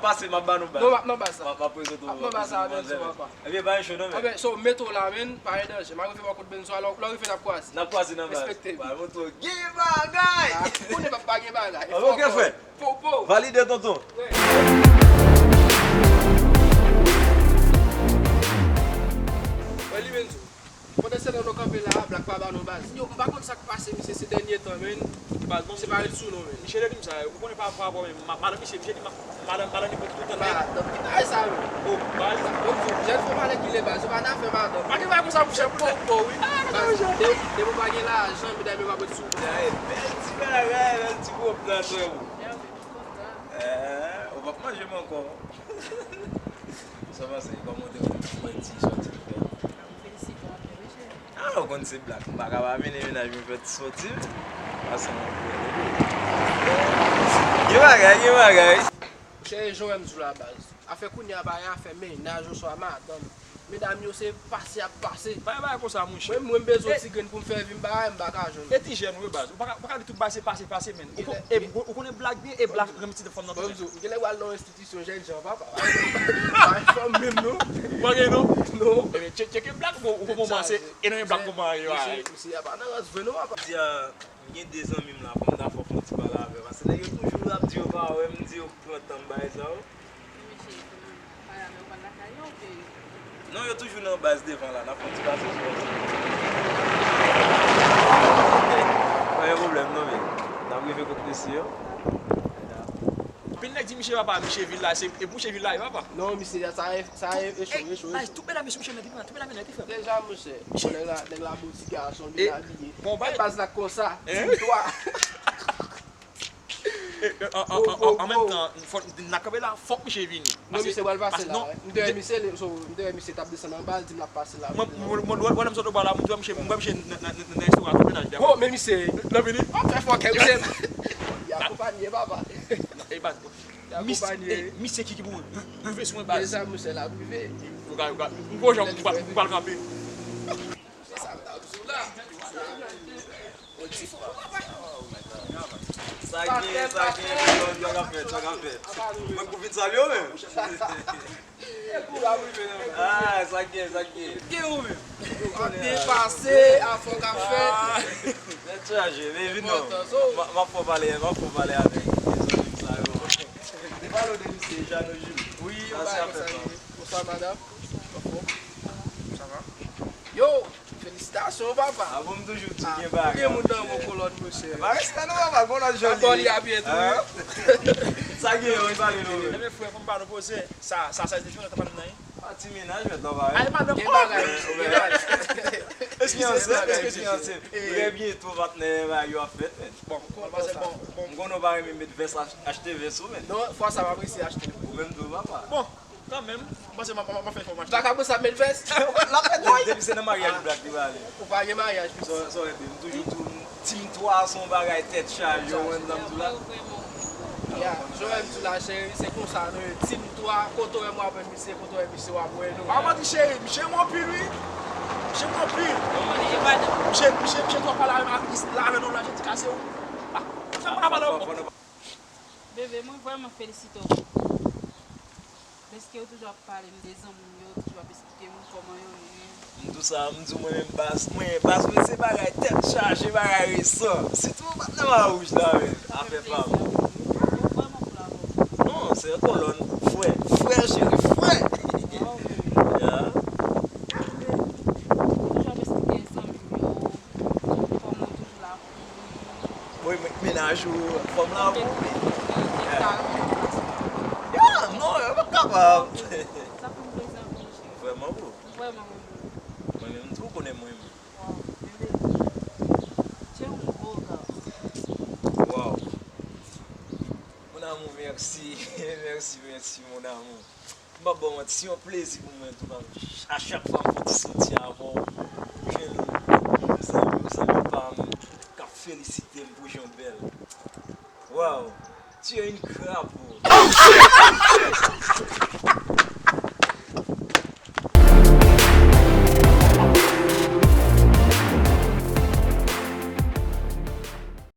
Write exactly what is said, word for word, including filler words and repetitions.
Pase, m ap ba nou baz. Non, m ap nan baz la. M ap, m ap prezante w, m ap prezante w manzè, men. Ebyen, pa gen cho non, men. Ebyen, so, mete w la, men, pa gen danje. M a rive m a kout benn sou a, lè w rive n ap kwaze. N ap kwaze nan baz. Respekte. Ba, mwen tou gen bagay. Ah, ou konnen pa, pa gen bagay. Ok, frè. Po, po. Valide, tonton. Wè li menm tou. Pandan se tan nou kanpe la, Black pa ba nou baz. Yo, m pa konn sa k pase misye se dènye tan, men. Baz, bon, se pa ret sou nou, men. Misye te di m sa, ou konnen pa, pa rapò, men ma-, madanm misye, misye di m, madanm, madanm li pran tout tan. Madanm, ki bagay sa, men? Oh, baz. Bon, jèn fò pale ki le baz, se pa n afè madanm. Pa gen bagay konsa, monchè, pou, pou, wi. Baz, de, depi w pa gen lajan, medam yo pa ret sou ou. Bèl ti bagay, bèl ti pwòp nan tè ou. Eh, ou p ap manje m ankò. Sa pase? Kòman w te wè ti sòti l fè? Ah, ou konn se Black. M pa ka pa mennen mennaj mwen fè ti sòti, men. Pase yon pwèl. Gen bagay, gen bagay. Monchè, e jan w wè m di w la, baz. Afè kounye a pa gen afè mennaj oswa madanm. Medam yo se pase y ap pase. Pa gen bagay konsa, monchè. Mwen, mwen m bezwen ti grenn pou m fè vi m, bagay m pa ka jwenn. E ti jèn ou ye, baz. Ou pa ka, ou pa ka di tout bagay se pase, pase, men. Ou kon-, e, ou, ou konnen Black byen, e Black renmen ti fanm nan tou, men. Bon, m di w, m genlè pral nan yon enstitisyon jèn jan, papa. Pa gen fanm menm, non. Pa gen, non? Non. Ebyen, tche-, tcheke Black, ou, ou konprann se, e nan yon Black konpranse, misye, misye a pa nan rans vre, non, papa. Di a, m gen de zanmi m la, fò m ta fè yon ti pale avè yo. Paske nèg yo toujou ap di yo pa wè m, m di yo pran tan m bay sa yo. Mesye, kòman bagay la, ou pral lakay yo oubyen? Non, yo toujou nan baz devan la, n ap fè yon ti pase sou yo. Pa gen pwoblèm non, men n ap rive kot mesye yo. Anpil nèg di misye papa, misye vil la, se, e pou misye vil la, e papa. Non, misye, sa e, sa e, e cho, e cho, e cho. Tout medam yo sou misye nèt, tout medam yo nèt, e frè. Deja, monchè, nèg la, nèg la bo ti gason, byen abiye. Bon, bay baz la konsa, hein? Tim twa. E, e, an, an, an, an, an menm tan, fò, n a kanpe la, fòk misye vini. Non, misye pral pase la. M te wè misye, so, m te wè misye t ap desann anba, l di m l ap pase la. Mwen, mwen, mwen, lè m sot anba la, mwen te wè misye, mwen wè misye nan, nan, nan, nan restoran, nan mennaj li. Oh, men misye, l ap vini? W ap fè fòkè, misye. Y akonpanye, papa. E baz, misye, e, misye ki, ki pou rive sou mwen, baz. Deja, misye l ap rive. Ou ka, ou ka, m gon jan m pral, m pral kanpe. Sa k ap fèt, sa k ap fèt. Mwen pou vin salye w menm. Ah, sa k gen, sa k gen. Gen ou menm. Ap depase, afè k ap fèt. Tèt chaje, men vin non. M ap fè w pale, m ap fè w pale avèk zanmi m sa yo. Ou pale de misye, Jeannot Jules. Wi, sa se afè pa m. Bonswa, madanm. Anfòm? Sa va? Yo! Felisitasyon, papa. Ah bon, m toujou di gen bagay. Gen moun nan yon kolòn, monchè. Pa respè non, papa, gon lòt joli. Abò li a byen tou, wi. Sa gen, wi, pale non. Ebyen, frè, fò m ba nou poze. Sa, sa, sa, se te fè nan tan pa m nan, wi. Ah, ti mennaj, mèt la, pare. Ay, madanm, gen bagay, gen bagay. Eskize, eskize, eskize. Trè byento, patnè, bagay yo ap fèt, men. Bon, bon, bon, bon. M konnen w pa renmen met vès, achte vès ou, men. Non, fwa sa, m ap eseye achte. Ou menm tou, papa. Bon. Kanmenm, m panse m ap, m ap, m ap fè fòm achte. Vagabon sa met vès. L ap met vès. Depi se nan maryaj Black li prale. Ou pa gen maryaj, piti. Sa w, sa w rete, m toujou di w, Tim twa se yon bagay tèt chaje, ou konprann sa m di w la? Ya, jan w wè m di w la, cheri, se konsa nou ye. Tim twa, kote w wè m w ap wè misye, kote w wè misye w ap wè nou. Pa manti, cheri, misye renmen w anpil, wi. Misye renmen w anpil. Misye, misye, misye twò pale avè m, la avè nou la, je di kase ou. Ah, fè m pa pale ankò. Bebe, mwen vrèman felisite w. Dèske ou toujou ap pale m de zanmi w yo, ou toujou ap esplike m kòman yo ye. M di w sa, m di w mwen menm baz mwen, baz mwen se bagay tèt chaje, bagay resan. Sitou patnè Mawouj la menm, afè pa m. Ou vrèman cool avè w. Non, se yon kolòn, frè, frè cheri, frè. Waw, bebe. Ya. Ou toujou ap esplike zanmi w yo, kòman ou toujou la pou Wi, men-, mennaj ou, fanm la pou ou, wi. Ya, non, yo pa kapab. Sa fè m plezi anpil, cheri. Vrèman, bro. Vrèman, vrèman. Mwen menm tou, ou konnen mwen menm. Waw, bebe. Tu es un beau garçon. Waw. Mon amour, mèsi. Mèsi, mèsi, mon amour. M p ap ba w manti, se yon plezi pou mwen tou, paske a chak fwa m fè ti soti avè w, m jwenn zanmi, zanmi pa m k ap felisite m pou jan w bèl. Waw, tu es une crabe.